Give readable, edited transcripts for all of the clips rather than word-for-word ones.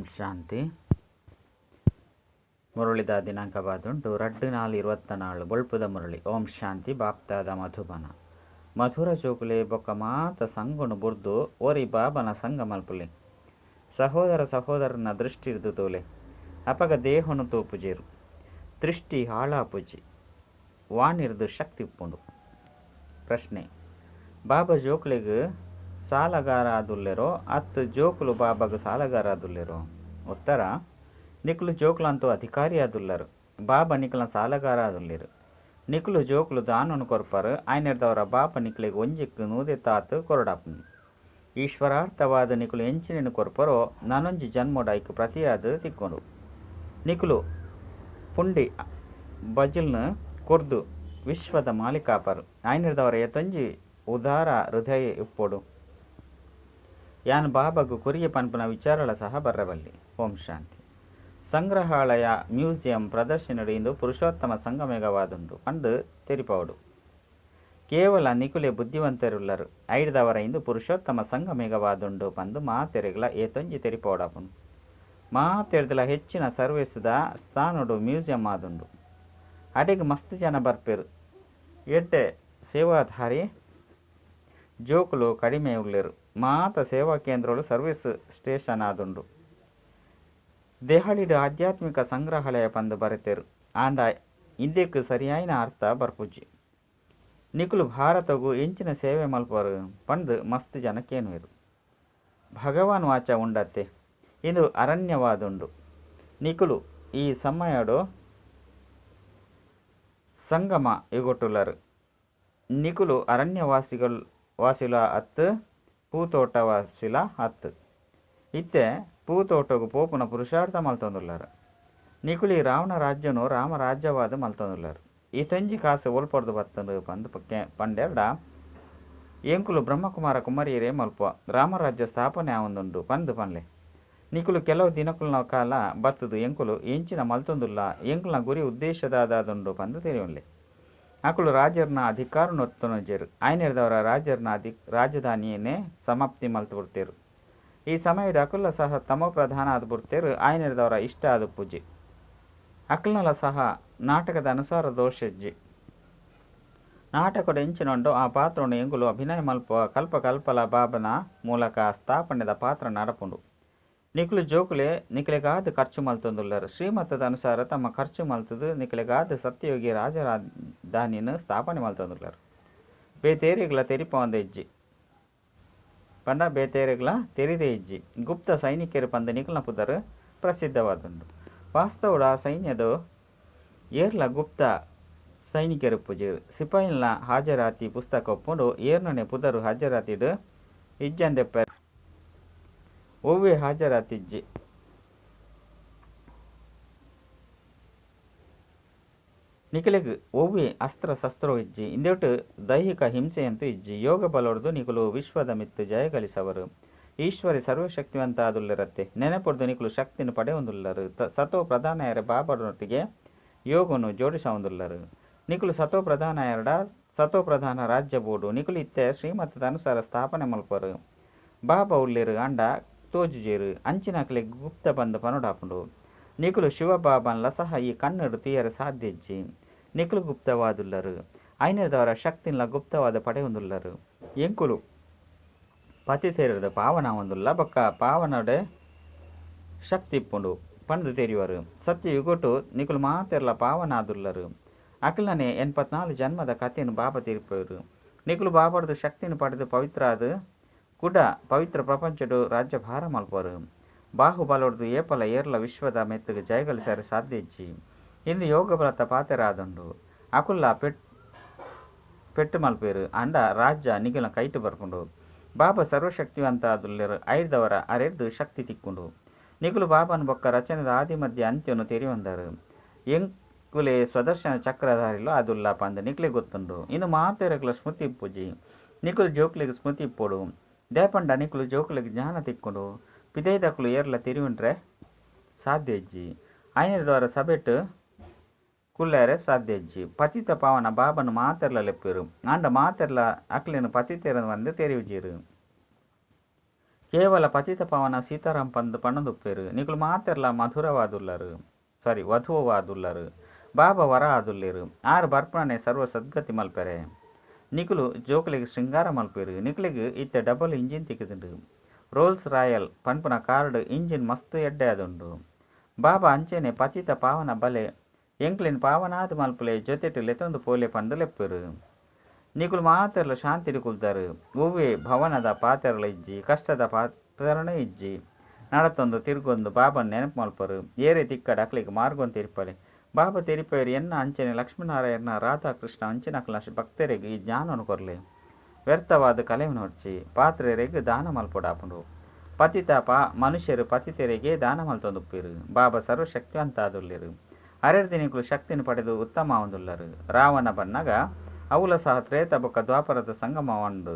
ಓಂ ಶಾಂತಿ. ಮುರಳಿದ ದಿನಾಂಕ ಬಾದುಂಟು 2/4/24 ಬೊಳ್ಪುದ ಮುರಳಿ. ಓಂ ಶಾಂತಿ. ಬಾಪ್ತಾದ ಮಧುಬನ ಮಧುರ ಜೋಕುಲೆ ಬೊಕ್ಕ ಮಾತ ಸಂಗುನು ಬುರ್ದು ಒರಿ ಬಾಬನ ಸಂಗ ಮಲ್ಪುಲೆ. ಸಹೋದರ ಸಹೋದರನ ದೃಷ್ಟಿರ್ದು ತೋಲೆ ಅಪಗ ದೇಹನು ತೋಪುಜೇರು, ದೃಷ್ಟಿ ಹಾಳಾಪುಜಿ, ವಾಣಿರ್ದು ಶಕ್ತಿ ಉಪ್ಪುಂಡು. ಪ್ರಶ್ನೆ: ಬಾಬಾ ಜೋಕುಲೆಗ್ ಸಾಲಗಾರಾದುಲ್ಲೆರೋ ಅತ್ತು ಜೋಕುಲು ಬಾಬಾಗ್ ಸಾಲಗಾರಾದುಲ್ಲೆರೋ? ಉತ್ತರ: ನಿಕುಲು ಜೋಕುಲಂತೂ ಅಧಿಕಾರಿಯಾದುಲ್ಲರು, ಬಾಬಾ ನಿಕುಲ ಸಾಲಗಾರಾದುಲ್ಲೆರು. ನಿಕುಲು ಜೋಕುಲು ದಾನನು ಕೊರ್ಪರು, ಆಯ್ನೆರ್ದವರ ಬಾಬಾ ನಿಕುಲೆಗ್ ಒಂಜಿಕ್ ನೂದೆತಾತ್ ಕೊರಡಾಪುಂಡು. ಈಶ್ವರಾರ್ಥವಾದ ನಿಕುಲು ಎಂಚಿನ ಕೊರ್ಪರೋ ನಾನೊಂಜಿ ಜನ್ಮೋಡ ಐಕ್ ಪ್ರತಿಯಾದ ತಿಕ್ಕೊಂಡು. ನಿಕುಲು ಪುಂಡಿ ಬಜಿಲ್ನು ಕೊರ್ದು ವಿಶ್ವದ ಮಾಲೀಕಾಪರು, ಆಯ್ನೆರ್ದವರ ಏತೊಂಜಿ ಉದಾರ ಹೃದಯ ಇಪ್ಪೊಡು. ಯಾನ್ ಬಾಬಾಗ್ ಕೊರಿಯೆ ಪನ್ಪುನ ವಿಚಾರಲ ಸಹ ಬರ್ರಬಲ್ಲಿ. ಓಂ ಶಾಂತಿ. ಸಂಗ್ರಹಾಲಯ ಮ್ಯೂಸಿಯಂ ಪ್ರದರ್ಶನಡು ಇಂದು ಪುರುಷೋತ್ತಮ ಸಂಗಮೇಘವಾದುಂಡು ಪಂದು ತೆರಿಪಾವಡು. ಕೇವಲ ನಿಕುಲೆ ಬುದ್ಧಿವಂತರುಲ್ಲರು ಐಡ್ದವರ ಇಂದು ಪುರುಷೋತ್ತಮ ಸಂಗಮೇಘವಾದುಂಡು ಪಂದು ಮಾತೆರೆಗ್ಲ ಏತೊಂಜಿ ತೆರಿಪಾವಡಾಪುಂಡು. ಮಾತೆರ್ದಲ ಹೆಚ್ಚಿನ ಸರ್ವಿಸ್ದ ಸ್ಥಾನಡು ಮ್ಯೂಸಿಯಂ ಆದುಂಡು. ಅಡೆಗ್ ಮಸ್ತ್ ಜನ ಬರ್ಪೆರು. ಎಡ್ಡೆ ಸೇವಾಧಾರಿ ಜೋಕುಲು ಕಡಿಮೆ ಉಲ್ಲೆರು. ಮಾತ ಸೇವಾ ಕೇಂದ್ರಗಳು ಸರ್ವಿಸ್ ಸ್ಟೇಷನ್ ಆದುಂಡು. ದೆಹಲಿಡ್ ಆಧ್ಯಾತ್ಮಿಕ ಸಂಗ್ರಹಾಲಯ ಪಂದು ಬರೆತೆರು ಆಂಡ ಇಂದೆಕ್ ಸರಿಯಾಯಿನ ಅರ್ಥ ಬರ್ಪುಜಿ. ನಿಕುಲು ಭಾರತಗು ಎಂಚಿನ ಸೇವೆ ಮಲ್ಪರು ಪಂದು ಮಸ್ತ್ ಜನ ಕೇನುವೆರು. ಭಗವಾನ್ ವಾಚ ಉಂಡತ್ತೆ ಇಂದು ಅರಣ್ಯವಾದುಂಡು. ನಿಕುಲು ಈ ಸಮಯಡು ಸಂಗಮ ಯುಗೊಟ್ಟುಲ್ಲರು. ನಿಕುಲು ಅರಣ್ಯವಾಸಿಗಳು ವಾಸಿಲ ಅತ್ತು ಪೂತೋಟವಾಸಿಲ ಅತ್ತು. ಇತ್ತೆ ಪೂತೋಟಗು ಪೋಪುನ ಪುರುಷಾರ್ಥ ಮಲ್ತೊಂದುಲ್ಲರು. ನಿಕುಲು ಈ ರಾವಣ ರಾಜ್ಯನು ರಾಮ ರಾಜ್ಯವಾದ ಮಲ್ತೊಂದುಲ್ಲರು. ಈತೊಂಜಿ ಕಾಸು ಒಲ್ಪೊರ್ದು ಬತ್ತುಂಡು ಪಂದು ಪಂಡೆರ್ಡ ಎಂಕುಲು ಬ್ರಹ್ಮಕುಮಾರ ಕುಮಾರಿಯರೇ ಮಲ್ಪ ರಾಮರಾಜ್ಯ ಸ್ಥಾಪನೆ ಆವೊಂದುಂಡು ಪಂದು ಪನ್ಲೆ. ನಿಕುಲು ಕೆಲವು ದಿನಕುಲ್ನ ಕಾಲ ಬತ್ತದು ಎಂಕುಲು ಎಂಚಿನ ಮಲ್ತೊಂದುಲ್ಲ ಎಂಕುಲ್ನ ಗುರಿ ಉದ್ದೇಶದಾದುಂಡು ಪಂದು ತೆರಿಯೊನ್ಲೆ. ಅಕುಲು ರಾಜರ್ನ ಅಧಿಕಾರನೊತ್ತೊನಜೆರು, ಆಯ್ನೆರ್ದವರ ರಾಜರ್ನ ರಾಜಧಾನಿಯನ್ನೇ ಸಮಾಪ್ತಿ ಮಲ್ತು ಬುಡ್ತೆರು. ಈ ಸಮಯಡ್ ಅಕುಲ ಸಹ ತಮೋ ಪ್ರಧಾನ ಆದ್ ಬುಡ್ತೆರು, ಆಯ್ನೆರ್ದವರ ಇಷ್ಟ ಆದ ಪೂಜೆ. ಅಕಲ್ನಲ ಸಹ ನಾಟಕದ ಅನುಸಾರ ದೋಷಜ್ಜಿ. ನಾಟಕಡು ಎಂಚಿನೊಂಡು ಆ ಪಾತ್ರನು ಎಂಕುಲು ಅಭಿನಯ ಮಲ್ಪ ಕಲ್ಪ ಕಲ್ಪಲ ಬಾಬನ ಮೂಲಕ ಸ್ಥಾಪನೆದ ಪಾತ್ರ ನಡಪುಂಡು. ನಿಕುಲು ಜೋಕುಲೆ ನಿಕಲೆಗಾದ್ ಖರ್ಚು ಮಲ್ತೊಂದುಲ್ಲರು. ಶ್ರೀಮತದ ಅನುಸಾರ ತಮ್ಮ ಖರ್ಚು ಮಲ್ತದು ನಿಕಲೆಗಾದ್ ಸತ್ಯಯೋಗಿ ರಾಜಧಾನಿನ ಸ್ಥಾಪನೆ ಮಲ್ತೊಂದುಲ್ಲರು. ಬೇತೇರೆಗ್ಲ ತೆರಿಪವಂದ ಇಜ್ಜಿ ಪಂಡ ಬೇತೇರೆಗ್ಲ ತೆರಿದೇ ಇಜ್ಜಿ. ಗುಪ್ತ ಸೈನಿಕರು ಪಂದು ನಿಕಲ್ನ ಪುದರ್ ಪ್ರಸಿದ್ಧವಾದುಂಡು. ವಾಸ್ತವಡು ಆ ಸೈನ್ಯದ ಏರ್ಲ ಗುಪ್ತ ಸೈನಿಕರು ಪೂಜೆರು. ಸಿಪಾಯಿಲ್ನ ಹಾಜರಾತಿ ಪುಸ್ತಕ ಒಪ್ಪುಂಡು. ಏರ್ನನೆ ಪುದರು ಹಾಜರಾತಿಡು ಇಜ್ಜಂದೆಪ್ಪ ಒವ್ವೆ ಹಾಜರಾತಿಜ್ಜಿ. ನಿಕಲೆಗ್ ಒವ್ವೆ ಅಸ್ತ್ರ ಶಸ್ತ್ರ ಇಜ್ಜಿ. ಇಂದೆಟ್ ದೈಹಿಕ ಹಿಂಸೆಯಂತೂ ಇಜ್ಜಿ. ಯೋಗ ಬಲೊರ್ದು ನಿಕುಲು ವಿಶ್ವದ ಮಿತ್ತು ಜಯಗಳಿಸವರು. ಈಶ್ವರಿ ಸರ್ವಶಕ್ತಿವಂತ ಆದುಲ್ಲರತ್ತೆ. ನೆನಪೊರ್ದು ನಿಕುಲು ಶಕ್ತಿನ ಪಡೆಯೊಂದುಲ್ಲರು. ಸತೋ ಪ್ರಧಾನ ಬಾಬರೊಟ್ಟಿಗೆ ಯೋಗನು ಜೋಡಿಸವೊಂದುಲ್ಲರು. ನಿಕುಲು ಸತೋ ಪ್ರಧಾನ ಎರಡ ಸತೋ ಪ್ರಧಾನ ರಾಜ್ಯ ಬೋಡು. ನಿಕುಲು ಇತ್ತೆ ಶ್ರೀಮತದ ಅನುಸಾರ ಸ್ಥಾಪನೆ ಮಲ್ಪರು. ಬಾಬಾ ಉಲ್ಲೆರು ಅಂಡ ತೋಜುಜೇರು. ಅಂಚಿನಕಲೆಗ್ ಗುಪ್ತ ಬಂದು ಪನೊಡಾಪುಂಡು. ನಿಕುಲು ಶಿವಬಾಬನ್ಲ ಸಹ ಈ ಕಣ್ಣಡು ತುಯರೆ ಸಾಧ್ಯ ಇಜ್ಜಿ. ನಿಕುಲು ಗುಪ್ತವಾದುಲ್ಲರು. ಐನೆರ್ದವರ ಶಕ್ತಿನ್ಲ ಗುಪ್ತವಾದ ಪಡೆಯೊಂದುಲ್ಲರು. ಎಂಕುಲು ಪತಿತೇರದ ಪಾವನ ಒಂದುಲ್ಲ ಬೊಕ್ಕ ಪಾವನಡೆ ಶಕ್ತಿ ಇಪ್ಪುಂಡು ಪಂದು ತೆರಿವರು. ಸತ್ಯ ಯುಗೊಟು ನಿಕುಲು ಮಾತೆರ್ಲ ಪಾವನಾದುಲ್ಲರು. ಅಕಲ್ನನೆ 84 ಜನ್ಮದ ಕಥೆಯನ್ನು ಬಾಬಾ ತೀರ್ಪರು. ನಿಕುಲು ಬಾಬಾರ್ದು ಶಕ್ತಿನ ಪಡೆದು ಪವಿತ್ರ ಆದ ಕುಡ ಪವಿತ್ರ ಪ್ರಪಂಚಡು ರಾಜ್ಯಭಾರ ಮಲ್ಪರು. ಬಾಹುಬಲೊರ್ದು ಏಪಲ ಏರ್ಲ ವಿಶ್ವದ ಮೆತ್ತಗೆ ಜಯಗಳಿಸರೆ ಸಾಧ್ಯ ಇಜ್ಜಿ. ಇಂದು ಯೋಗ ಬಲತ ಪಾತೆರಾದುಂಡು. ಅಕುಲ್ಲ ಪೆಟ್ಟು ಮಲ್ಪೇರು ಅಂಡ ರಾಜ್ಯ ನಿಗಲ ಕೈಟು ಬರ್ಪುಂಡು. ಬಾಬಾ ಸರ್ವಶಕ್ತಿವಂತ ಆದುಲ್ಲೆರು. ಐರ್ದವರ ಅರೆರ್ದು ಶಕ್ತಿ ತಿಕ್ಕೊಂಡು. ನಿಕುಲು ಬಾಬನ ಬೊಕ್ಕ ರಚನೆದ ಆದಿ ಮಧ್ಯ ಅಂತ್ಯನು ತೆರಿಯೊಂದರು. ಎಂಕುಲೆ ಸ್ವದರ್ಶನ ಚಕ್ರಧಾರಿಲು ಆದುಲ್ಲ ಪಂದು ನಿಕ್ಲೆ ಗೊತ್ತುಂಡು. ಇನ್ನು ಮಾತೆರೆಗ್ಲ ಸ್ಮೃತಿ ಇಪ್ಪುಜಿ. ನಿಕುಲು ಜೋಕ್ಲೆಗ್ ಸ್ಮೃತಿ ಇಪ್ಪೊಡು. ದೇಪಂಡ ನಿಕುಲು ಜೋಕ್ಲೆಗ್ ಜ್ಞಾನ ತಿಕ್ಕೊಂಡು. ಪಿದೈದಕುಲು ಏರ್ಲ ತೆರಿಯುಂಡ್ರೆ ಸಾಧ್ಯ ಇಜ್ಜಿ. ಐನೆರ್ದವರ ಸಭೆಟ್ ಕುಲ್ಲೆರೆ ಸಾಧ್ಯ ಇಜ್ಜಿ. ಪತಿತ ಪಾವನ ಬಾಬನ ಮಾತೆರ್ಲ ಲೆಪ್ಪೇರು. ಆಂಡ ಮಾತೆರ್ಲ ಅಕ್ಲೆನ ಪತಿತೆರ ಬಂದು ತೆರಿಯುಜೀರು. ಕೇವಲ ಪತಿತ ಪವನ ಸೀತಾರಾಮ್ ಪಂದ್ ಪಣೊಂದುಪ್ಪೆರು. ನಿಕುಲು ಮಾತೆರ್ಲಾ ಮಧುರವಾದುಲ್ಲರು ಸಾರಿ ವಧುವಾದುಲ್ಲರು. ಬಾಬಾ ವರ ಆದುಲ್ಲೆರು. ಆರು ಬರ್ಪಣೆ ಸರ್ವ ಸದ್ಗತಿ ಮಲ್ಪೆರೆ. ನಿಕುಲು ಜೋಕುಲೆಗ್ ಶೃಂಗಾರ ಮಲ್ಪೆರು. ನಿಕುಲೆಗ್ ಇತ್ತೆ ಡಬಲ್ ಇಂಜಿನ್ ತಿಕ್ಕಿದುಂಡು. ರೋಲ್ಸ್ ರಾಯಲ್ ಪನ್ಪುನ ಕಾರ್ಡ್ ಇಂಜಿನ್ ಮಸ್ತ್ ಎಡ್ಡೆ ಆದುಂಡು. ಬಾಬಾ ಅಂಚೆನೆ ಪತಿತ ಪಾವನ ಬಲೆ ಎಂಕ್ಲೆನ್ ಪಾವನಾದ್ ಮಲ್ಪುಲೆ ಜೊತೆಟ್ ಲೆತೊಂದು ಪೋಲೆ ಪಂದ್ ಲೆಪ್ಪುವೆರು. ನಿಕುಲು ಮಾತೆರ್ಲ ಶಾಂತಿಡ್ ಕುಲ್ದಾರು. ಒವ್ವೆ ಭವನದ ಪಾತೆರಲ ಇಜ್ಜಿ, ಕಷ್ಟದ ಪಾತೆರನೇ ಇಜ್ಜಿ. ನಡತೊಂದು ತಿರ್ಗೊಂದು ಬಾಬನ್ ನೆನಪು ಮಲ್ಪರು. ಏರೇ ತಿಕ್ಕಡ ಅಕ್ಲೆಗ್ ಮಾರ್ಗೊಂದು ತೆರಿಪಾಲೆ. ಬಾಬಾ ತೆರಿಪಾಯೆರ್ ಎನ್ನ ಅಂಚೆನೆ ಲಕ್ಷ್ಮೀನಾರಾಯಣ ರಾಧಾಕೃಷ್ಣ ಅಂಚಿನಕ್ಲ್ನ ಭಕ್ತರೆಗ್ ಈ ಜ್ಞಾನನ್ ಕೊರ್ಲೆ. ವ್ಯರ್ಥವಾದ ಕಲೆವನೊರ್ಚಿ ಪಾತ್ರೆರೆಗ್ ದಾನ ಮಲ್ಪೊಡಾಪುಂಡು. ಪತಿತ ಮನುಷ್ಯರು ಪತಿತೆರೆಗೇ ದಾನ ಮಲ್ತೊಂದುಪ್ಪೆರು. ಬಾಬಾ ಸರ್ವಶಕ್ತಿವಂತಾದುಲ್ಲೆರು. ಅರೆರ್ದಿನಿಕುಲು ಶಕ್ತಿನ ಪಡೆದು ಉತ್ತಮ ಆವೊಂದುಲ್ಲರು. ರಾವಣ ಬನ್ನಗ ಅವುಲ ಸಹ ತ್ರೇತ ಬೊಕ್ಕ ದ್ವಾಪರದ ಸಂಗಮವಾಂಡ್.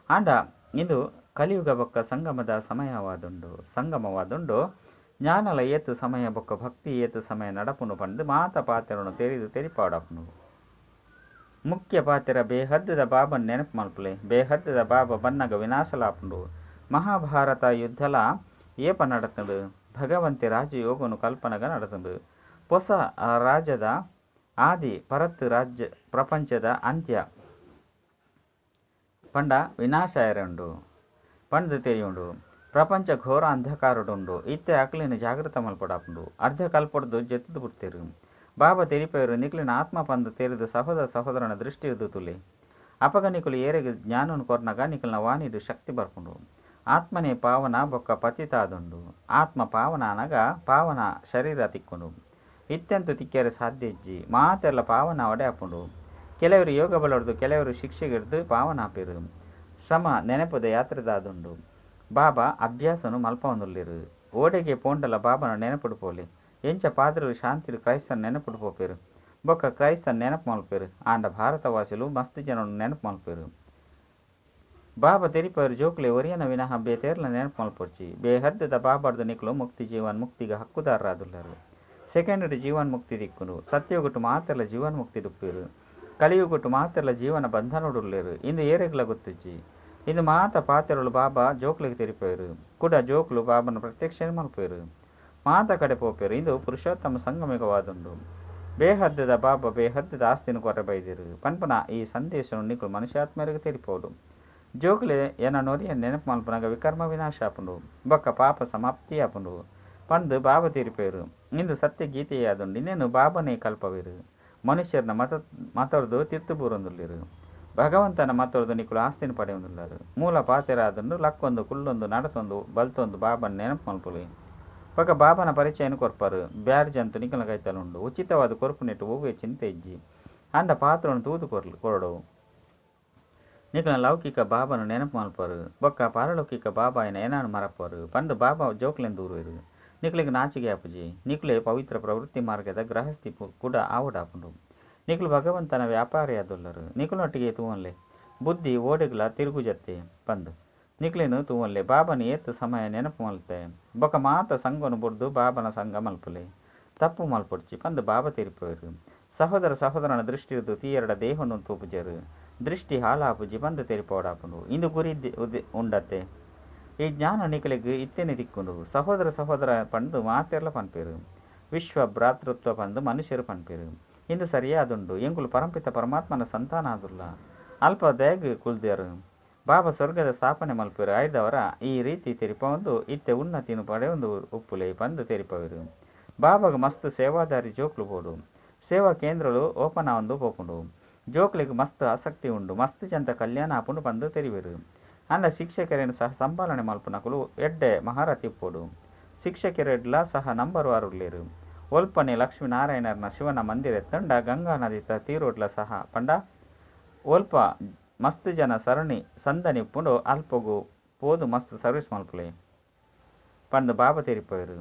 ಆಂಡ ಇಂದು ಕಲಿಯುಗ ಬೊಕ್ಕ ಸಂಗಮದ ಸಮಯವಾದುಂಡು. ಸಂಗಮವಾದುಂಡು. ಜ್ಞಾನಲ ಏತ್ ಸಮಯ ಬೊಕ್ಕ ಭಕ್ತಿ ಏತ್ ಸಮಯ ನಡಪುಂಡು ಪಂದ್ ಮಾತ ಪಾತೆರನು ತೆರಿದು ತೆರಿಪಾಡಾಪುಂಡು. ಮುಖ್ಯ ಪಾತೆರ ಬೇಹದ್ದದ ಬಾಬನ್ ನೆನಪು ಮಲ್ಪುಲೆ. ಬೇಹದ್ದದ ಬಾಬಾ ಬನ್ನಗ ವಿನಾಶಲಾಪುಂಡು. ಮಹಾಭಾರತ ಯುದ್ಧಲ ಏಪ ನಡತುಂಡು? ಭಗವಂತೆ ರಾಜಯೋಗನು ಕಲ್ಪನಗ ನಡತುಂಡು. ಪೊಸ ರಾಜದ ಆದಿ ಪರತ್ ರಾಜ್ಯ ಪ್ರಪಂಚದ ಅಂತ್ಯ ಪಂಡ ವಿನಾಶ ಆಯೆರೆ ಉಂಡು ಪಂದ್ ತೆರಿಯುಂಡು. ಪ್ರಪಂಚ ಘೋರ ಅಂಧಕಾರಡುಂಡು. ಇತ್ತೆ ಅಕ್ಲೆನ್ ಜಾಗೃತ ಮಲ್ಪೊಡಾಪುಂಡು. ಅರ್ಧ ಕಲ್ಪೊಡ್ದು ಜೆತ್ತ್ದ್ ಬುಡ್ತೆರ್. ಬಾಬಾ ತೆರಿಪಾಯೆರ್ ನಿಕ್ಲೆನ ಆತ್ಮ ಪಂದ್ ತೆರಿದು ಸಹೋದರ ಸಹೋದರನ ದೃಷ್ಟಿರ್ದ್ ತೂಲೆ. ಅಪಗ ನಿಕುಲು ಏರೆಗ್ ಜ್ಞಾನನ್ ಕೊರ್ನಗ ನಿಕಲ್ನ ವಾಣಿಡ್ ಶಕ್ತಿ ಬರ್ಪುಂಡು. ಆತ್ಮನೇ ಪಾವನ ಬೊಕ್ಕ ಪತಿತ ಆದುಂಡು. ಆತ್ಮ ಪಾವನ ಆನಗ ಪಾವನ ಶರೀರ ತಿಕ್ಕುಂಡು. ಇತ್ಯಂತ ತಿಕ್ಕೆರೆ ಸಾಧ್ಯ ಇಜ್ಜಿ. ಮಾತೆರ್ಲ ಪಾವನ ಆವಡೆ ಆಪುಂಡು. ಕೆಲವರು ಯೋಗ ಬಲೊರ್ದು ಕೆಲವರು ಶಿಕ್ಷೆಗಿಡ್ದು ಪಾವನ ಆಪೆರು. ಶ್ರಮ ನೆನಪುದ ಯಾತ್ರೆದಾದುಂಡು. ಬಾಬಾ ಅಭ್ಯಾಸನು ಮಲ್ಪವೊಂದುಲ್ಲೆರು. ಓಡೆಗೆ ಪೋಂಡಲ ಬಾಬನ ನೆನಪುಡು ಪೋಲೆ. ಎಂಚ ಪಾದ್ರಲು ಶಾಂತಿಡ್ ಕ್ರೈಸ್ತನ ನೆನಪುಡು ಪೋಪೆರು. ಬೊಕ್ಕ ಕ್ರೈಸ್ತನ ನೆನಪು ಮಲ್ಪೆರು. ಆಂಡ ಭಾರತವಾಸಿಲು ಮಸ್ತ್ ಜನನು ನೆನಪು ಮಲ್ಪೆರು. ಬಾಬಾ ತೆರಿಪಾಯೆರ್ ಜೋಕುಲೆ ಒರಿಯನ ವಿನಃ ಬೇತೇರ್ಲ ನೆನಪು ಮಲ್ಪೊರ್ಚಿ. ಬೇಹದ್ದದ ಬಾಬಾರ್ದು ನಿಕುಲು ಮುಕ್ತಿ ಜೀವನ್ ಮುಕ್ತಿಗ್ ಹಕ್ಕುದಾರರಾದುಲ್ಲರು. ಸೆಕೆಂಡ್ ಜೀವನ್ ಮುಕ್ತಿ ದಿಕ್ಕುಂಡು. ಸತ್ಯಯುಗಟ್ ಮಾತೆರ್ಲ ಜೀವನ್ ಮುಕ್ತಿ ಡುಪ್ಪೆರು. ಕಲಿಯುಗಟ್ ಮಾತೆರ್ಲ ಜೀವನ ಬಂಧನೊಡುಲ್ಲೆರು. ಇಂದು ಏರೆಗ್ಲ ಗೊತ್ತುಜ್ಜಿ. ಇಂದು ಮಾತ ಪಾತೆರಲು ಬಾಬಾ ಜೋಕ್ಲೆಗ್ ತೆರಿಪಾಯೆರು. ಕುಡ ಜೋಕ್ಲು ಬಾಬನ ಪ್ರತ್ಯಕ್ಷ ಮಲ್ಪೆರು. ಮಾತ ಕಡೆ ಪೋಪೆರು. ಇಂದು ಪುರುಷೋತ್ತಮ ಸಂಗಮಿಕವಾದುಂಡು. ಬೇಹದ್ದದ ಬಾಬಾ ಬೇಹದ್ದದ ಆಸ್ತಿನ ಕೊರೆ ಬೈದೆರು ಪನ್ಪುನ ಈ ಸಂದೇಶನು ನಿಕುಲು ಮನುಷ್ಯಾತ್ಮರಿಗೆ ತೆರಿಪೋಡು. ಜೋಕ್ಲೆ ಎನ ನೊರಿಯ ನೆನಪು ಮಲ್ಪುನಗ ವಿಕರ್ಮ ವಿನಾಶ ಆಪುಂಡು. ಬೊಕ್ಕ ಪಾಪ ಸಮಾಪ್ತಿ ಆಪುಂಡು ಪಂದ್ ಬಾಬಾ ತೆರಿಪಾಯೆರು. ಇಂದು ಸತ್ಯ ಗೀತೆಯಾದುಂಡು. ಇನ್ನೇನು ಬಾಬನೇ ಕಲ್ಪವೆರು. ಮನುಷ್ಯರ್ನ ಮತ ಮತೊರ್ದು ತಿರ್ತು ಬೂರೊಂದುಲ್ಲೆರು. ಭಗವಂತನ ಮತೊರ್ದು ನಿಕುಲು ಆಸ್ತಿನ ಪಡೆಯೊಂದುಲ್ಲರು. ಮೂಲ ಪಾತೆರ ಆದುಂಡು. ಲಕ್ಕೊಂದು ಕುಲ್ಲೊಂದು ನಡತೊಂದು ಬಲ್ತೊಂದು ಬಾಬನ್ ನೆನಪು ಮಲ್ಪುಲೆ. ಬೊಕ್ಕ ಬಾಬನ ಪರಿಚಯನ ಕೊರ್ಪರು. ಬ್ಯಾಡ್ಜ್ ಅಂತೂ ನಿಕಲ್ನ ಕೈತಲ್ ಉಂಡು. ಉಚಿತವಾದ ಕೊರ್ಪುನೆಟ್ ಒವ್ವೆ ಚಿಂತೆ ಇಜ್ಜಿ. ಆಂಡ ಪಾತ್ರನು ತೂದು ಕೊರಡು. ನಿಕಲ್ನ ಲೌಕಿಕ ಬಾಬನ ನೆನಪು ಮಲ್ಪರು. ಬೊಕ್ಕ ಪಾರಲೌಕಿಕ ಬಾಬಾಯಿನ ಏನಾನು ಮರಪರು ಪಂದ್ ಬಾಬಾ ಜೋಕ್ಲೆನ್ ದೂರುವೆರು. ನಿಕುಲೆಗ್ ನಾಚಿಗೆ ಆಪುಜಿ. ನಿಕುಲೆ ಪವಿತ್ರ ಪ್ರವೃತ್ತಿ ಮಾರ್ಗದ ಗೃಹಸ್ಥಿ ಕೂಡ ಆವಡಾಪುಂಡು. ನಿಕುಲು ಭಗವಂತನ ವ್ಯಾಪಾರಿ ಆದುಲ್ಲರು. ನಿಕುಲೊಟ್ಟಿಗೆ ತೂವನ್ಲೆ ಬುದ್ಧಿ ಓಡೆಗ್ಲ ತಿರುಗುಜತ್ತೆ ಪಂದ್ ನಿಕ್ಲೆನ್ ತೂವನ್ಲೆ ಬಾಬನ ಏತ್ ಸಮಯ ನೆನಪು ಮಲ್ತೆ. ಬೊಕ್ಕ ಮಾತ ಸಂಘನು ಬುಡ್ದು ಬಾಬನ ಸಂಘ ಮಲ್ಪುಲೆ. ತಪ್ಪು ಮಲ್ಪೊಡ್ಚಿ ಪಂದ್ ಬಾಬಾ ತೆರಿಪಾಯೆರು. ಸಹೋದರ ಸಹೋದರನ ದೃಷ್ಟಿರ್ದು ತೀಯರಡ ದೇಹನು ತೂಪುಜರು. ದೃಷ್ಟಿ ಹಾಳಾಪುಜಿ ಪಂದ್ ತೆರಿಪಾವಡಾಪುಂಡು. ಇಂದು ಗುರಿ ಉಂಡತ್ತೆ. ಈ ಜ್ಞಾನ ನಿಕಲೆಗ್ ಇತ್ತೆನೆ ತಿಕ್ಕುಂಡು. ಸಹೋದರ ಸಹೋದರ ಪಂದ್ ಮಾತೆರ್ಲ ಪನ್ಪೆರು. ವಿಶ್ವ ಭ್ರಾತೃತ್ವ ಪಂದ್ ಮನುಷ್ಯರು ಪನ್ಪೆರು. ಇಂದು ಸರಿಯಾದುಂಡು. ಎಂಕುಲು ಪರಂಪಿತ ಪರಮಾತ್ಮನ ಸಂತಾನ ಆದುಲ್ಲ. ಅಲ್ಪ ದಾಯೆಗ್ ಕುಲ್ದೆರ್. ಬಾಬಾ ಸ್ವರ್ಗದ ಸ್ಥಾಪನೆ ಮಲ್ಪೆರು. ಐದವರ ಈ ರೀತಿ ತೆರಿಪಾವೊಂದು ಇತ್ತೆ ಉನ್ನತಿನ ಪಡೆಯೊಂದು ಉಪ್ಪುಲೆ ಪಂದ್ ತೆರಿಪಾವೆರು. ಬಾಬಾಗ ಮಸ್ತ್ ಸೇವಾದಾರಿ ಜೋಕ್ಲು ಬೋಡು. ಸೇವಾ ಕೇಂದ್ರಲು ಓಪನ್ ಆವೊಂದು ಪೋಪುಂಡು. ಜೋಕ್ಲೆಗ್ ಮಸ್ತ್ ಆಸಕ್ತಿ ಉಂಡು. ಮಸ್ತ್ ಜನತ ಕಲ್ಯಾಣ ಆಪುಂಡು ಪಂದ್ ತೆರಿವೆರು. ಆಂಡ ಶಿಕ್ಷಕರೇನು ಸಹ ಸಂಪಾಲನೆ ಮಲ್ಪುನಕುಲು ಎಡ್ಡೆ ಮಹಾರಥಿ ಇಪ್ಪೊಡು. ಶಿಕ್ಷಕೆರೆಡ್ಲ ಸಹ ನಂಬರ್ ವಾರ್ ಉಲ್ಲೆರು. ಒಲ್ಪನೆ ಲಕ್ಷ್ಮೀನಾರಾಯಣರ್ನ ಶಿವನ ಮಂದಿರ ಎತ್ತಂಡ ಗಂಗಾ ನದಿತ ತೀರೋಡ್ಲ ಸಹ ಪಂಡ ಒಲ್ಪ ಮಸ್ತ್ ಜನ ಸರಣಿ ಸಂದಣಿ ಇಪ್ಪುಂಡು ಅಲ್ಪಗು ಪೋದು ಮಸ್ತ್ ಸರ್ವಿಸ್ ಮಲ್ಪುಲೆ ಪಂದ್ ಬಾಬಾ ತೆರಿಪಾಯೆರು.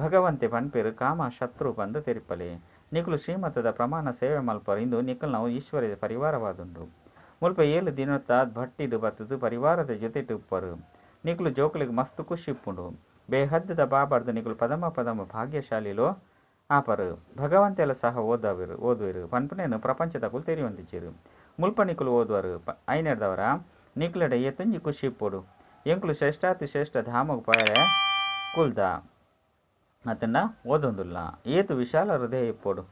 ಭಗವಂತೆ ಪನ್ಪೆರು ಕಾಮ ಶತ್ರು ಪಂದ್ ತೆರಿಪಲೆ. ನಿಕುಲು ಶ್ರೀಮತದ ಪ್ರಮಾಣ ಸೇವೆ ಮಲ್ಪರು. ಇಂದು ನಿಕಲ್ನವು ಈಶ್ವರ ಪರಿವಾರವಾದುಂಡು. ಮುಲ್ಪ 7 ದಿನತ ಭಟ್ಟಿಡ್ ಬತ್ತುದು ಪರಿವಾರದ ಜೊತೆಟ್ ಉಪ್ಪರು. ನಿಕುಲು ಜೋಕ್ಲೆಗ್ ಮಸ್ತ್ ಖುಷಿ ಇಪ್ಪುಂಡು. ಬೇಹದ್ದದ ಬಾಬಾರ್ದು ನಿಕುಲು ಪದಮ ಪದಮ ಭಾಗ್ಯಶಾಲಿಲು ಆಪರು. ಭಗವಂತೆಲ ಸಹ ಓದವೆರು ಓದುವೆರು ಪನ್ಪುನೇನು ಪ್ರಪಂಚದಕುಲು ತೆರಿಯೊಂದಿಜ್ಜೆರು. ಮುಲ್ಪ ನಿಕುಲು ಓದುವರು ಐನೆರ್ದವರ ನಿಕ್ಲೆಡ ಏತೊಂಜಿ ಖುಷಿ ಇಪ್ಪೊಡು. ಎಂಕುಲು ಶ್ರೇಷ್ಠಾತಿ ಶ್ರೇಷ್ಠ ಧಾಮಗ್ ಪೋಯರೆ ಕುಲ್ದ ಅತಂಡ ಓದೊಂದುಲ್ಲ. ಏತು ವಿಶಾಲ ಹೃದಯ ಇಪ್ಪೊಡು.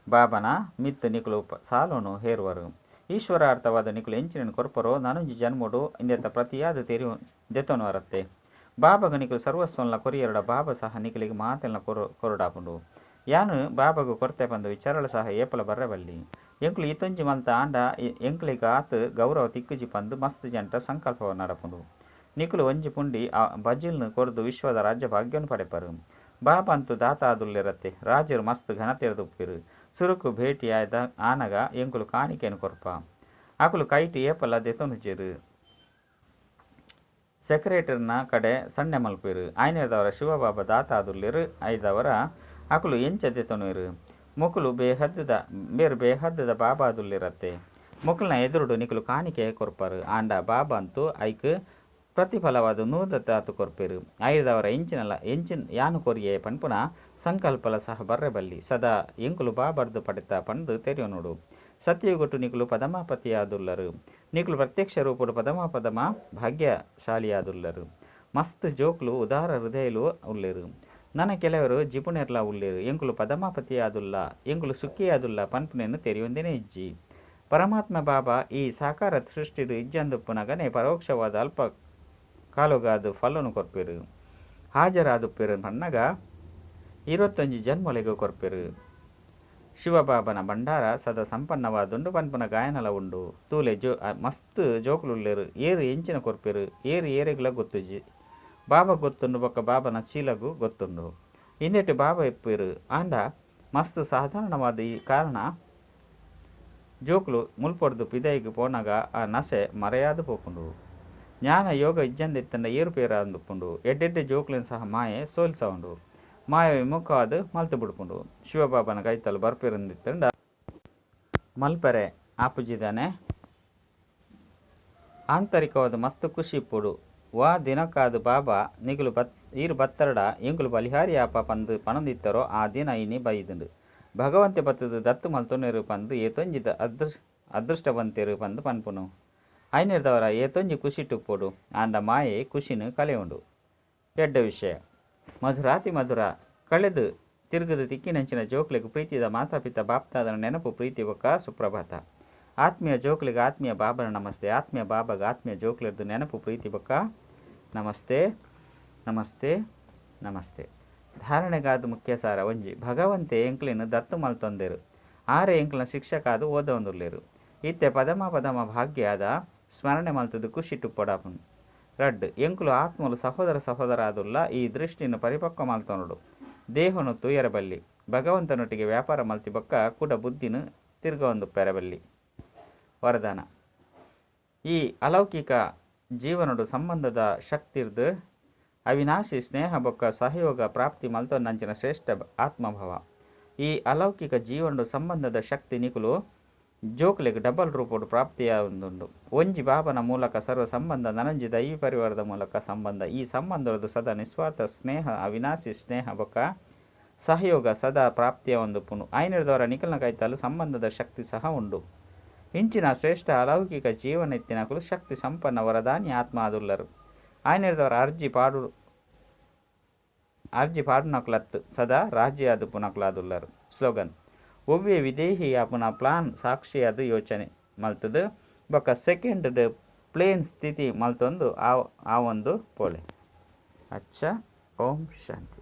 ಬಾಬನ ಮಿತ್ತು ನಿಕುಲು ಸಾಲೋನು ಹೇರುವರು. ಈಶ್ವರಾರ್ಥವಾದ ನಿಕುಲು ಎಂಚಿನ ಕೊರ್ಪರೋ ನನೊಂಜಿ ಜನ್ಮಡು ಇಂದೆತ ಪ್ರತಿಯಾದ ತೆರಿವು ದೆತೊನುವರತ್ತೆ. ಬಾಬಗ ನಿಕುಲು ಸರ್ವಸ್ವನ್ಲ ಕೊರಿಯರಡ ಬಾಬಾ ಸಹ ನಿಕಲಿಗೆ ಮಾತೆಲ್ಲ ಕೊರಡಾಪುಂಡು. ಯಾನು ಬಾಬಾಗು ಕೊರ್ತೆ ಪಂದು ವಿಚಾರಳ ಸಹ ಏಪಲ ಬರ್ರೆ ಬಲ್ಲಿ. ಎಂಕುಲು ಈತೊಂಜಿ ಮಲ್ತ ಆಂಡ ಎಂಕ್ಲೆಗ್ ಆತ್ ಗೌರವ ತಿಕ್ಕುಜಿ ಪಂದು ಮಸ್ತ್ ಜಂಟ ಸಂಕಲ್ಪ ನಡಪುಂಡು. ನಿಕುಲು ಒಂಜಿ ಪುಂಡಿ ಬಜಿಲ್ನು ಕೊರ್ದು ವಿಶ್ವದ ರಾಜ್ಯ ಭಾಗ್ಯವನ್ನು ಪಡೆಪರು. ಬಾಬಾ ಅಂತೂ ದಾತ ಆದುಲ್ಲೆರತ್ತೆ. ರಾಜರು ಮಸ್ತ್ ಘನತೆರ್ದುಪ್ಪೆರು. ಸುರುಕು ಭೇಟಿ ಆಯ್ದ ಆನಗ ಎಂಕುಲು ಕಾಣಿಕೆಯನ್ನು ಕೊರ್ಪ. ಅಕುಲು ಕೈಟ್ ಏಪಲ ದೆತೊನುಜೆರು. ಸೆಕ್ರೆಟರಿನ ಕಡೆ ಸಣ್ಣ ಮಲ್ಪೆರು. ಆಯ್ನೆದವರ ಶಿವಬಾಬಾ ದಾತ ಆದುಲ್ಲೆರು. ಐದವರ ಅಕುಲು ಎಂಚ ದೆತೊನುವೆರು. ಮೊಕುಲು ಬೇಹದ್ದದ ಬೇರು ಬೇಹದ್ದದ ಬಾಬಾ ಆದುಲ್ಲೆರತ್ತೆ. ಮೊಕುಲ್ನ ಎದುರುಡು ನಿಕುಲು ಕಾಣಿಕೆ ಕೊರ್ಪರು. ಆಂಡ ಬಾಬಾ ಅಂತೂ ಐಕ್ ಪ್ರತಿಫಲವಾದ ನೂದತಾತು ಕೊರ್ಪೆರು. ಐದವರ ಎಂಚಿನಲ ಎಂಚಿನ ಯಾನು ಕೊರಿಯೆ ಪನ್ಪುನ ಸಂಕಲ್ಪಲ ಸಹ ಬರ್ರೆ ಬಲ್ಲಿ. ಸದಾ ಎಂಕುಲು ಬಾಬರ್ದು ಪಡೆತ ಪಂದು ತೆರಿಯೊನುಡು. ಸತ್ಯಯುಗಟ್ಟು ನಿಕುಲು ಪದಮಾಪತಿಯಾದುಲ್ಲರು. ನಿಕುಲು ಪ್ರತ್ಯಕ್ಷ ರೂಪಡು ಪದಮ ಪದಮ ಭಾಗ್ಯಶಾಲಿಯಾದುಲ್ಲರು. ಮಸ್ತ್ ಜೋಕ್ಲು ಉದಾರ ಹೃದಯಲು ಉಲ್ಲೆರು. ನನ ಕೆಲವರು ಜಿಪುಣೆರ್ಲ ಉಲ್ಲೆರು. ಎಂಕುಲು ಪದಮಾಪತಿಯಾದುಲ್ಲ, ಎಂಕುಲು ಸುಖಿಯಾದುಲ್ಲ ಪನ್ಪುನೆನ್ ತೆರಿಯೊಂದೇನೆ ಇಜ್ಜಿ. ಪರಮಾತ್ಮ ಬಾಬಾ ಈ ಸಾಕಾರ ಸೃಷ್ಟಿಡು ಇಜ್ಜಂದುಪ್ಪುನಗನೆ ಪರೋಕ್ಷವಾದ ಅಲ್ಪ ಕಾಲುಗಾದು ಫಲನು ಕೊರ್ಪೆರು. ಹಾಜರಾದುಪ್ಪೆರು ಪನ್ನಗ 21 ಜನ್ಮೊಲೆಗು ಕೊರ್ಪೆರು. ಶಿವಬಾಬನ ಭಂಡಾರ ಸದಾ ಸಂಪನ್ನವಾದುಂಡು ಪನ್ಪುನ ಗಾಯನಲ ಉಂಡು. ತೂಲೆ ಜೋ ಮಸ್ತ್ ಜೋಕುಲುಲ್ಲೆರು. ಏರು ಎಂಚಿನ ಕೊರ್ಪೆರು, ಏರು ಏರೆಗ್ಲ ಗೊತ್ತುಜಿ. ಬಾಬಾ ಗೊತ್ತುಂಡು ಬೊಕ್ಕ ಬಾಬನ ಚೀಲಗು ಗೊತ್ತುಂಡು. ಇಂದೆಟ್ ಬಾಬಾ ಇಪ್ಪೆರು. ಆಂಡ ಮಸ್ತ್ ಸಾಧಾರಣವಾದ ಈ ಕಾರಣ ಜೋಕುಲು ಮುಲ್ಪೊಡ್ದು ಪಿದೈಗ್ ಪೋನಗ ಆ ನಸೆ ಮರೆಯಾದು ಪೋಪುಂಡು. ಜ್ಞಾನ ಯೋಗ ಇಜ್ಜಂದಿತ್ತಂಡ ಏರುಪೇರಾಂದುಪ್ಪುಂಡು. ಎಡ್ಡೆಡ್ಡೆ ಜೋಕುಲೆನ್ ಸಹ ಮಾಯೆ ಸೋಲ್ಸವುಂಡು. ಮಾಯ ವಿಮುಖವಾದ ಮಲ್ತು ಬಿಡ್ಪುಂಡು. ಶಿವಬಾಬನ ಕೈತಲ್ ಬರ್ಪೆರಂದಿತ್ತಂಡ ಮಲ್ಪರೆ ಆಪುಜಿದಾನೆ. ಆಂತರಿಕವಾದ ಮಸ್ತ್ ಖುಷಿ ಇಪ್ಪುಡು. ವಾ ದಿನಕ್ಕಾದ ಬಾಬಾ ನಿಕುಲು ಈರು ಬತ್ತರಡ ಎಂಕುಲು ಬಲಿಹಾರಿ ಆಪ ಪಂದು ಪಣಂದಿತ್ತರೋ ಆ ದಿನ ಇನಿ ಬೈದುಂಡು. ಭಗವಂತೆ ಬತ್ತದು ದತ್ತು ಮಲ್ತೊನೆರು ಪಂದು ಏತೊಂಜಿ ಅದೃಷ್ಟವಂತೆರು ಪಂದು ಪನ್ಪುನು. ಐನೆರ್ದವರ ಏತೊಂಜಿ ಖುಷಿ ಟುಪ್ಪೊಡು. ಆಂಡ ಮಾಯೆ ಖುಷಿನ ಕಲೆಯುಂಡು. ಎಡ್ಡ ವಿಷಯ. ಮಧುರಾತಿ ಮಧುರ ಕಳೆದು ತಿರುಗದು ತಿಕ್ಕಿನಂಚಿನ ಜೋಕ್ಲೆಗ್ ಪ್ರೀತಿದ ಮಾತಾಪಿತ ಬಾಪ್ತಾದನ ನೆನಪು ಪ್ರೀತಿ ಬೊಕ್ಕ ಸುಪ್ರಭಾತ. ಆತ್ಮೀಯ ಜೋಕ್ಲೆಗ್ ಆತ್ಮೀಯ ಬಾಬನ ನಮಸ್ತೆ. ಆತ್ಮೀಯ ಬಾಬಾಗ ಆತ್ಮೀಯ ಜೋಕ್ಲೆರ್ದು ನೆನಪು ಪ್ರೀತಿ ಬೊಕ್ಕ ನಮಸ್ತೆ ನಮಸ್ತೆ ನಮಸ್ತೆ. ಧಾರಣೆಗಾದ ಮುಖ್ಯ ಸಾರ ಒಂಜಿ. ಭಗವಂತೆ ಎಂಕ್ಲೆನ್ ದತ್ತು ಮಲ್ತೊಂದೆರು. ಆರೆ ಎಂಕ್ಲನ ಶಿಕ್ಷಕಾದು ಓದೊಂದುಲ್ಲೆರು. ಇತ್ತೆ ಪದಮ ಪದಮ ಭಾಗ್ಯದ ಸ್ಮರಣೆ ಮಲ್ತದು ಖುಷಿ ಟುಪ್ಪಡಾಪುಂಡು. ರಡ್ಡು ಎಂಕುಲು ಆತ್ಮಲು ಸಹೋದರ ಸಹೋದರಾದುಲ್ಲ. ಈ ದೃಷ್ಟಿನ ಪರಿಪಕ್ವ ಮಲ್ತೊನುಡು. ದೇಹನು ತೂಯರಬಲ್ಲಿ. ಭಗವಂತನೊಟ್ಟಿಗೆ ವ್ಯಾಪಾರ ಮಲ್ತಿ ಬೊಕ್ಕ ಕೂಡ ಬುದ್ಧಿನ ತಿರ್ಗೊಂದು ಪೆರಬಲ್ಲಿ. ವರದಾನ. ಈ ಅಲೌಕಿಕ ಜೀವನಡು ಸಂಬಂಧದ ಶಕ್ತಿರ್ದು ಅವಿನಾಶಿ ಸ್ನೇಹ ಬೊಕ್ಕ ಸಹಯೋಗ ಪ್ರಾಪ್ತಿ ಮಲ್ತೊನ್ನಂಚಿನ ಶ್ರೇಷ್ಠ ಆತ್ಮಭಾವ. ಈ ಅಲೌಕಿಕ ಜೀವನಡು ಸಂಬಂಧದ ಶಕ್ತಿ ನಿಕುಲು ಜೋಕ್ಲೆಗ್ ಡಬಲ್ ರೂಪಡು ಪ್ರಾಪ್ತಿಯಾದುಂಡು. ಒಂಜಿ ಬಾಬನ ಮೂಲಕ ಸರ್ವ ಸಂಬಂಧ, ನನಂಜಿ ದೈವಿ ಪರಿವಾರದ ಮೂಲಕ ಸಂಬಂಧ. ಈ ಸಂಬಂಧದ ಸದಾ ನಿಸ್ವಾರ್ಥ ಸ್ನೇಹ, ಅವಿನಾಶಿ ಸ್ನೇಹ ಬೊಕ್ಕ ಸಹಯೋಗ ಸದಾ ಪ್ರಾಪ್ತಿಯ ಒಂದು ಪುಣು. ಐನೆರ್ದವರ ನಿಖಲ್ನ ಕೈತಾಲು ಸಂಬಂಧದ ಶಕ್ತಿ ಸಹ ಉಂಡು. ಇಂಚಿನ ಶ್ರೇಷ್ಠ ಅಲೌಕಿಕ ಜೀವನ ಎತ್ತಿನಕುಲು ಶಕ್ತಿ ಸಂಪನ್ನ ವರದಾನಿ ಆತ್ಮ ಆದುಲ್ಲರು. ಐನೆರ್ದವರ ಅರ್ಜಿ ಪಾಡುನಕುಲತ್ತು ಸದಾ ರಾಜ್ಯಾದು ಪುನಕುಲಾದುಲ್ಲರು. ಸ್ಲೋಗನ್. ಒವ್ವೆ ವಿದೇಹಿ ಆಪುನ ಪ್ಲಾನ್ ಸಾಕ್ಷಿಯಾದ ಯೋಚನೆ ಮಲ್ತದು ಬೊಕ್ಕ ಸೆಕೆಂಡ್ ಪ್ಲೇನ್ ಸ್ಥಿತಿ ಮಲ್ತೊಂದು ಆ ಒಂದು ಪೋಲೆ. ಅಚ್ಚ, ಓಂ ಶಾಂತಿ.